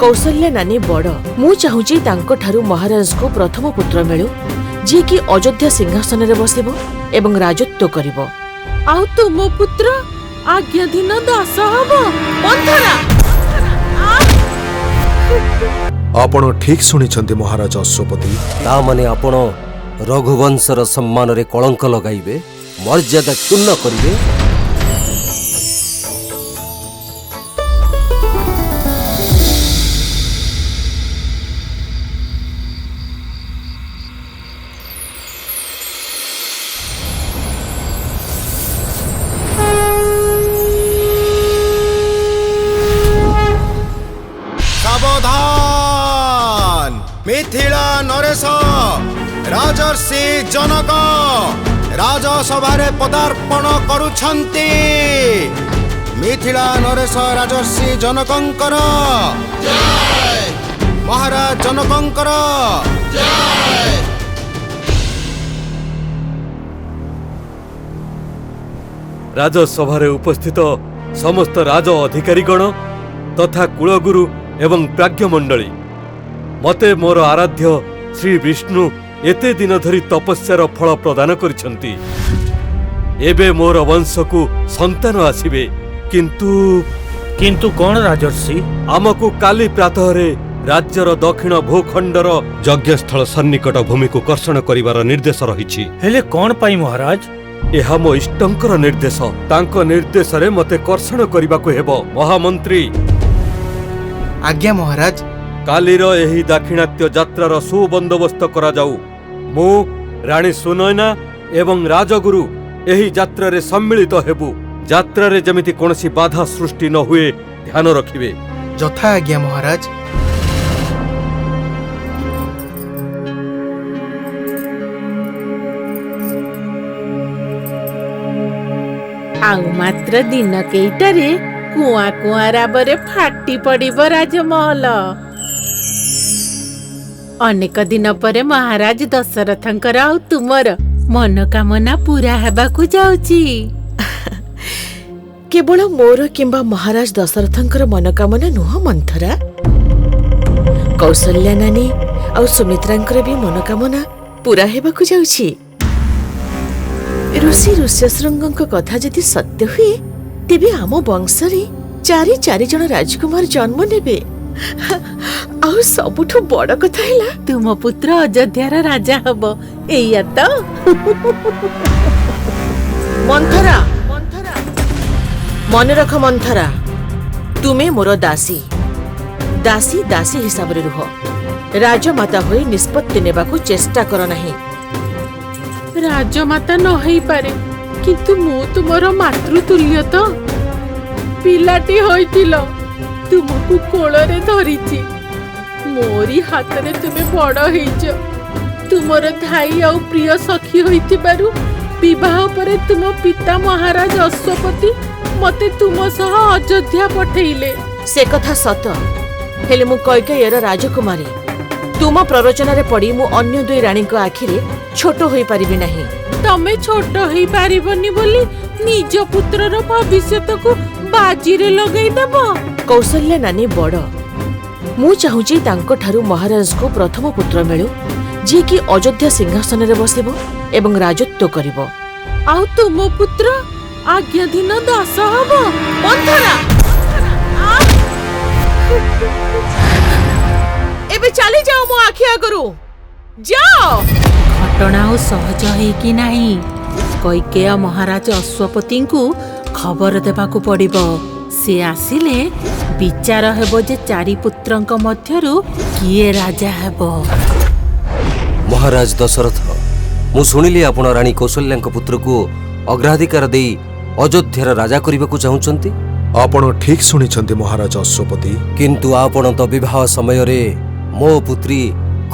କୌଶଲ୍ୟା ନାନୀ ବଡ଼। ମୁଁ ଚାହୁଁଛି ତାଙ୍କଠାରୁ ମହାରାଜଙ୍କୁ ପ୍ରଥମ ପୁତ୍ର ମିଳୁ, ଯିଏକି ଅଯୋଧ୍ୟା ସିଂହାସନରେ ବସିବ ଏବଂ ରାଜତ୍ୱ କରିବ। ଆଉ ତୁମ ପୁତ୍ର ଆଜ୍ଞାଧୀନ ଦାସ ହବ। ମନ୍ଥରା! ଆପଣ ଠିକ ଶୁଣିଛନ୍ତି ମହାରାଜ ଅଶ୍ୱପତି। ତା ମାନେ ଆପଣ ରଘୁବଂଶର ସମ୍ମାନରେ କଳଙ୍କ ଲଗାଇବେ, ମର୍ଯ୍ୟାଦା କ୍ଷୁଣ୍ଣ କରିବେ? ସାବଧାନ! ମିଥିଳା ନରେଶ ରାଜର୍ଷି ଜନକ ରାଜସଭାରେ ପଦାର୍ପଣ କରୁଛନ୍ତି। ମିଥିଳା ନରେଶ ରାଜର୍ଷି ଜନକଙ୍କର, ମହାରାଜ ଜନକଙ୍କର। ରାଜସଭାରେ ଉପସ୍ଥିତ ସମସ୍ତ ରାଜ ଅଧିକାରୀଗଣ ତଥା କୁଳଗୁରୁ ଏବଂ ପ୍ରାଜ୍ଞମଣ୍ଡଳୀ, ମୋତେ ମୋର ଆରାଧ୍ୟ ଶ୍ରୀ ବିଷ୍ଣୁ ଏତେ ଦିନ ଧରି ତପସ୍ୟାର ଫଳ ପ୍ରଦାନ କରିଛନ୍ତି। ଏବେ ମୋର ବଂଶକୁ ସନ୍ତାନ ଆସିବେ। କିନ୍ତୁ କିନ୍ତୁ କଣ ରାଜର୍ଷି? ଆମକୁ କାଲି ପ୍ରାତଃରେ ରାଜ୍ୟର ଦକ୍ଷିଣ ଭୂଖଣ୍ଡର ଯଜ୍ଞସ୍ଥଳ ସନ୍ନିକଟ ଭୂମିକୁ କର୍ଷଣ କରିବାର ନିର୍ଦ୍ଦେଶ ରହିଛି। ହେଲେ କଣ ପାଇଁ ମହାରାଜ? ଏହା ମୋ ଇଷ୍ଟଙ୍କର ନିର୍ଦ୍ଦେଶ। ତାଙ୍କ ନିର୍ଦ୍ଦେଶରେ ମୋତେ କର୍ଷଣ କରିବାକୁ ହେବ। ମହାମନ୍ତ୍ରୀ! ଆଜ୍ଞା ମହାରାଜ। କାଲିର ଏହି ଦାକ୍ଷିଣାତ୍ୟ ଯାତ୍ରାର ସୁବନ୍ଦୋବସ୍ତ କରାଯାଉ। ମୁଁ, ରାଣୀ ସୁନୟନା ଏବଂ ରାଜଗୁରୁ ଏହି ଯାତ୍ରାରେ ସମ୍ମିଳିତ ହେବୁ। ଯାତ୍ରାରେ ଯେମିତି କୌଣସି ବାଧା ସୃଷ୍ଟି ନ ହୁଏ, ଧ୍ୟାନ ରଖିବେ। ଯଥା ଆଜ୍ଞା ମହାରାଜ। ଆଉ ମାତ୍ର ଦିନ କେଇଟାରେ କୁଆଁ କୁଆଁ ରାବରେ ଫାଟି ପଡିବ ରାଜମହଲ। ଅନେକ ଦିନ ପରେ ମହାରାଜ ଦଶରଥଙ୍କର ଆଉ ତୁମର ମନୋକାମନା ପୁରା ହେବାକୁ ଯାଉଛି। କେବଳ ମୋର କିମ୍ବା ମହାରାଜ ଦଶରଥଙ୍କର ମନୋକାମନା ନୁହଁ ମନ୍ଥରା, କୌଶଲ୍ୟା ନାନୀ ଆଉ ସୁମିତ୍ରାଙ୍କର ବି ମନୋକାମନା ପୁରା ହେବାକୁ ଯାଉଛି। ଋଷି ଋଷ୍ୟଶୃଙ୍ଗଙ୍କ କଥା ଯଦି ସତ୍ୟ ହୁଏ, ତେବେ ଆମ ବଂଶରେ ଚାରି ଚାରି ଜଣ ରାଜକୁମାର ଜନ୍ମ ନେବେ। ଆଉ ସବୁଠୁ ବଡ଼ କଥା ହେଲା, ତୁମ ପୁତ୍ର ଅଯୋଧ୍ୟାର ରାଜା ହବ, ଏଇଆ ତ? ମନ୍ଥରା, ମନେ ରଖ ମନ୍ଥରା, ତୁମେ ମୋର ଦାସୀ। ଦାସୀ ଦାସୀ ହିସାବରେ ରୁହ। ରାଜମାତା ହୋଇ ନିଷ୍ପତ୍ତି ନେବାକୁ ଚେଷ୍ଟା କର ନାହିଁ। ରାଜମାତା ନ ହେଇପାରେ, କିନ୍ତୁ ମୁଁ ତୁମର ମାତୃତୁଲ୍ୟ ତ। ପିଲାଟି ହୋଇଥିଲ, ତୁମକୁ କୋଳରେ ଧରିଛି। ମୋରି ହାତରେ ତୁମେ ବଡ଼ ହେଇଛ। ତୁମର ଧାଇ ଆଉ ପ୍ରିୟ ସଖୀ ହୋଇଥିବାରୁ ବିବାହ ପରେ ତୁମ ପିତା ମହାରାଜ ଅଶ୍ୱପତି ମତେ ତୁମ ସହ ଅଯୋଧ୍ୟା ପଠେଇଲେ। ସେ କଥା ସତ, ହେଲେ ମୁଁ କୈକେୟୀର ରାଜକୁମାରୀ। ତୁମ ପ୍ରରୋଚନାରେ ପଡ଼ି ମୁଁ ଅନ୍ୟ ଦୁଇ ରାଣୀଙ୍କ ଆଖିରେ ଛୋଟ ହୋଇପାରିବି ନାହିଁ। ତମେ ଛୋଟ ହେଇପାରିବନି ବୋଲି ନିଜ ପୁତ୍ରର ଭବିଷ୍ୟତକୁ ବାଜିରେ ଲଗେଇଦବ? କୌଶଲ୍ୟା ନାନୀ ବଡ଼। ମୁଁ ଚାହୁଁଛି ତାଙ୍କଠାରୁ ମହାରାଜଙ୍କୁ ପ୍ରଥମ ପୁତ୍ର ମିଳୁ, ଯିଏକି ଅଯୋଧ୍ୟା ସିଂହାସନରେ ବସିବ ଏବଂ ରାଜତ୍ୱ କରିବ। ଆଉ ତୁମ ପୁତ୍ର ଆଜ୍ଞାଧୀନ ଦାସ ହବ। ମନ୍ଥରା! ଏବେ ଚାଲିଯାଅ ମୋ ଆଖି ଆଗରୁ, ଯାଅ। ଘଟଣା ଆଉ ସହଜ ହେଇକି ନାହିଁ। କୈକେୟ ମହାରାଜ ଅଶ୍ୱପତିଙ୍କୁ ଖବର ଦେବାକୁ ପଡ଼ିବ। ସେ ଆସିଲେ ବିଚାର ହେବ ଯେ ଚାରି ପୁତ୍ରଙ୍କ ମଧ୍ୟରୁ କିଏ ରାଜା ହେବ। ମହାରାଜ ଦଶରଥ, ମୁଁ ଶୁଣିଲି ଆପଣ ରାଣୀ କୌଶଲ୍ୟାଙ୍କ ପୁତ୍ରକୁ ଅଗ୍ରାଧିକାର ଦେଇ ଅଯୋଧ୍ୟାର ରାଜା କରିବାକୁ ଚାହୁଁଛନ୍ତି। ଆପଣ ଠିକ ଶୁଣିଛନ୍ତି ମହାରାଜ ଅଶ୍ୱପତି। କିନ୍ତୁ ଆପଣ ତ ବିବାହ ସମୟରେ ମୋ ପୁତ୍ରୀ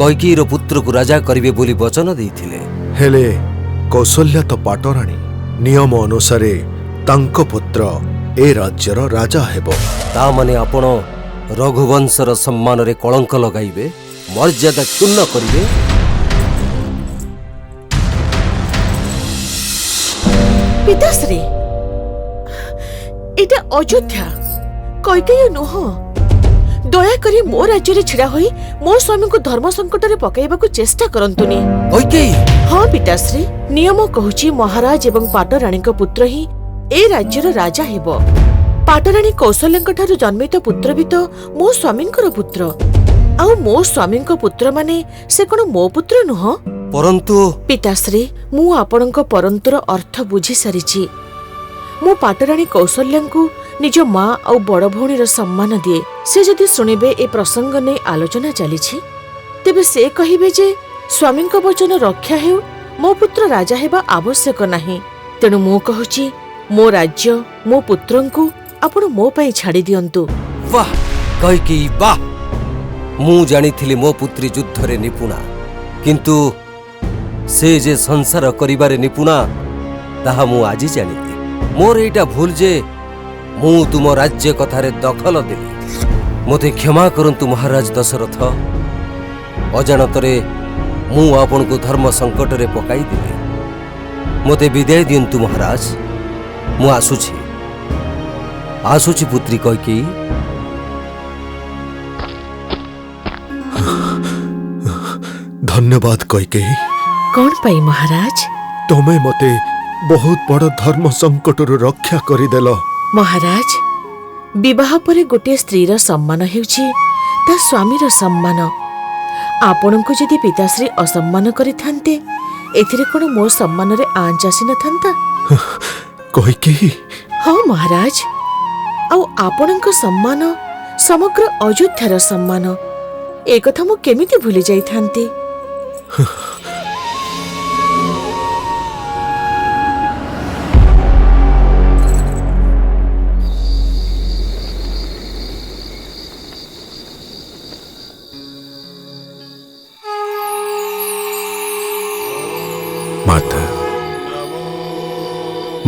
କୈକେୟୀର ପୁତ୍ରକୁ ରାଜା କରିବେ ବୋଲି ବଚନ ଦେଇଥିଲେ। ହେଲେ କୌଶଲ୍ୟା ତ ପାଟରାଣୀ। ନିୟମ ଅନୁସାରେ ତାଙ୍କ ପୁତ୍ର ଏ ରାଜ୍ୟର ରାଜା ହେବ। ତା ମାନେ ଆପଣ ରଘୁବଂଶର ସମ୍ମାନରେ କଳଙ୍କ ଲଗାଇବେ, ମର୍ଯ୍ୟାଦା କ୍ଷୁଣ୍ଣ କରିବେ? ପିତାଶ୍ରୀ, ଏଇଟା ଅଯୋଧ୍ୟା, କୈକେୟୀ ନୁହଁ। ଦୟାକରି ମୋ ରାଜ୍ୟରେ ଛିଡ଼ା ହୋଇ ମୋ ସ୍ୱାମୀଙ୍କୁ ଧର୍ମ ସଙ୍କଟରେ ପକାଇବାକୁ ଚେଷ୍ଟା କରନ୍ତୁନି। କୈକେୟୀ! ହଁ ପିତାଶ୍ରୀ, ନିୟମ କହୁଛି ମହାରାଜ ଏବଂ ପାଟରାଣୀଙ୍କ ପୁତ୍ର ହିଁ ଏ ରାଜ୍ୟର ରାଜା ହେବ। ପାଟରାଣୀ କୌଶଲ୍ୟାଙ୍କ ଠାରୁ ଜନ୍ମିତ ପୁତ୍ର ବି ତ ମୋ ସ୍ୱାମୀଙ୍କର ପୁତ୍ର, ଆଉ ମୋ ସ୍ୱାମୀଙ୍କ ପୁତ୍ର ମାନେ ସେ କଣ ମୋ ପୁତ୍ର ନୁହଁ? ପରନ୍ତୁ ପିତାଶ୍ରୀ, ମୁଁ ଆପଣଙ୍କ ପରନ୍ତୁର ଅର୍ଥ ବୁଝି ସାରିଛି। ମୁଁ ପାଟରାଣୀ କୌଶଲ୍ୟାଙ୍କୁ ନିଜ ମା ଆଉ ବଡ଼ ଭଉଣୀର ସମ୍ମାନ ଦିଏ। ସେ ଯଦି ଶୁଣିବେ ଏ ପ୍ରସଙ୍ଗ ନେଇ ଆଲୋଚନା ଚାଲିଛି, ତେବେ ସେ କହିବେ ଯେ ସ୍ୱାମୀଙ୍କ ବଚନ ରକ୍ଷା ହେଉ, ମୋ ପୁତ୍ର ରାଜା ହେବା ଆବଶ୍ୟକ ନାହିଁ। ତେଣୁ ମୁଁ କହୁଛି, ମୋ ରାଜ୍ୟ, ମୋ ପୁତ୍ରଙ୍କୁ ଆପଣ ମୋ ପାଇଁ ଛାଡ଼ି ଦିଅନ୍ତୁ। ବାଃ କୈକେୟୀ, ବାଃ! ମୁଁ ଜାଣିଥିଲି ମୋ ପୁତ୍ରୀ ଯୁଦ୍ଧରେ ନିପୁଣା, କିନ୍ତୁ ସେ ଯେ ସଂସାର କରିବାରେ ନିପୁଣା ତାହା ମୁଁ ଆଜି ଜାଣିଲି। ମୋର ଏଇଟା ଭୁଲ ଯେ ମୁଁ ତୁମ ରାଜ୍ୟ କଥାରେ ଦଖଲ ଦେଲି। ମୋତେ କ୍ଷମା କରନ୍ତୁ ମହାରାଜ ଦଶରଥ, ଅଜାଣତରେ ମୁଁ ଆପଣଙ୍କୁ ଧର୍ମ ସଙ୍କଟରେ ପକାଇଦେଲି। ମୋତେ ବିଦାୟ ଦିଅନ୍ତୁ ମହାରାଜ, ମୁଁ ଆସୁଛି। ଆସୁଛି ପୁତ୍ରୀ କୈକେୟୀ। ଧନ୍ୟବାଦ କୈକେୟୀ। କଣ ପାଇଁ ମହାରାଜ? ତମେ ମତେ ବହୁତ ବଡ଼ ଧର୍ମ ସଙ୍କଟରୁ ରକ୍ଷା କରିଦେଲ। ମହାରାଜ, ବିବାହ ପରେ ଗୋଟିଏ ସ୍ତ୍ରୀର ସମ୍ମାନ ହେଉଛି ତା ସ୍ୱାମୀର ସମ୍ମାନ। ଆପଣଙ୍କୁ ଯଦି ପିତାଶ୍ରୀ ଅସମ୍ମାନ କରିଥାନ୍ତେ, ଏଥିରେ କଣ ମୋ ସମ୍ମାନରେ ଆଞ୍ଚ ଆସିନଥାନ୍ତା? କୈକେୟୀ! ହଁ ମହାରାଜ, ଆଉ ଆପଣଙ୍କ ସମ୍ମାନ ସମଗ୍ର ଅଯୋଧ୍ୟାର ସମ୍ମାନ, ଏ କଥା ମୁଁ କେମିତି ଭୁଲି ଯାଇଥାନ୍ତି? ମାତା,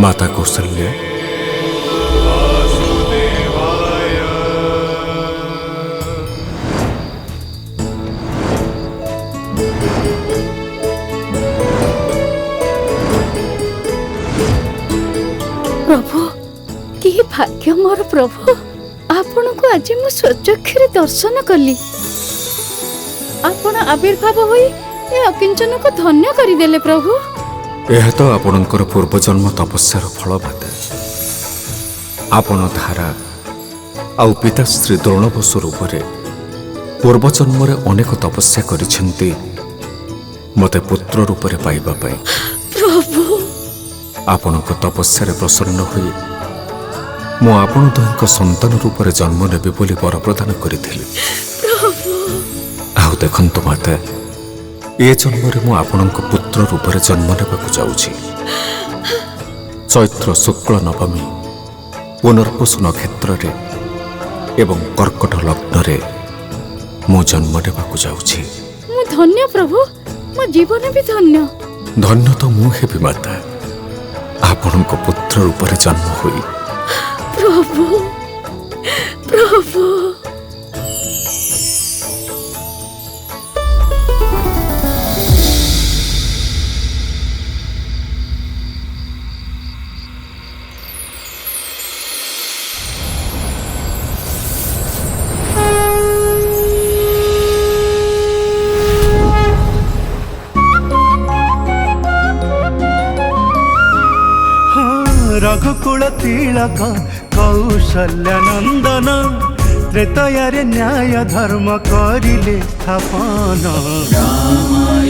ମାତା କୌଶଲ୍ୟା, ପ୍ରଭୁ, କି ଭାଗ୍ୟ ମୋର ପ୍ରଭୁ, ଆପଣଙ୍କୁ ଆଜି ମୁଁ ସ୍ୱଚକ୍ଷୁରେ ଦର୍ଶନ କଲି। ଆପଣ ଆବିର୍ଭାବ ହୋଇ ଏ ଅକିଞ୍ଚନକୁ ଧନ୍ୟ କରିଦେଲେ ପ୍ରଭୁ। ଏହା ତ ଆପଣଙ୍କର ପୂର୍ବଜନ୍ମ ତପସ୍ୟାର ଫଳ ମାତା। ଆପଣ ଧାରା ଆଉ ପିତାଶ୍ରୀ ଦ୍ରୋଣବସୁ ରୂପରେ ପୂର୍ବଜନ୍ମରେ ଅନେକ ତପସ୍ୟା କରିଛନ୍ତି ମୋତେ ପୁତ୍ର ରୂପରେ ପାଇବା ପାଇଁ। ପ୍ରଭୁ, ଆପଣଙ୍କ ତପସ୍ୟାରେ ପ୍ରସନ୍ନ ହୋଇ ମୁଁ ଆପଣ ଦୁହିଁଙ୍କ ସନ୍ତାନ ରୂପରେ ଜନ୍ମ ନେବି ବୋଲି ବର ପ୍ରଦାନ କରିଥିଲି। ଆଉ ଦେଖନ୍ତୁ ମାତା, ଏ ଜନ୍ମରେ ମୁଁ ଆପଣଙ୍କ ପୁତ୍ର ରୂପରେ ଜନ୍ମ ନେବାକୁ ଯାଉଛି। ଚୈତ୍ର ଶୁକ୍ଳ ନବମୀ ପୁନର୍ବସୁ ନକ୍ଷତ୍ରରେ ଏବଂ କର୍କଟ ଲଗ୍ନରେ ମୁଁ ଜନ୍ମ ନେବାକୁ ଯାଉଛି। ମୁଁ ଧନ୍ୟ ପ୍ରଭୁ, ମୋ ଜୀବନ ବି ଧନ୍ୟ। ଧନ୍ୟ ତ ମୁଁ ହେବି ମାତା, ଆପଣଙ୍କ ପୁତ୍ର ରୂପରେ ଜନ୍ମ ହୋଇ। ପ୍ରଭୁ, ପ୍ରଭୁ। ରଘୁକୁଳ ତିଳକ କୌଶଲ୍ୟ ନନ୍ଦନ, ତ୍ରେତୟାରେ ନ୍ୟାୟ ଧର୍ମ କରିଲେ ସ୍ଥାପନ। ରାମାୟ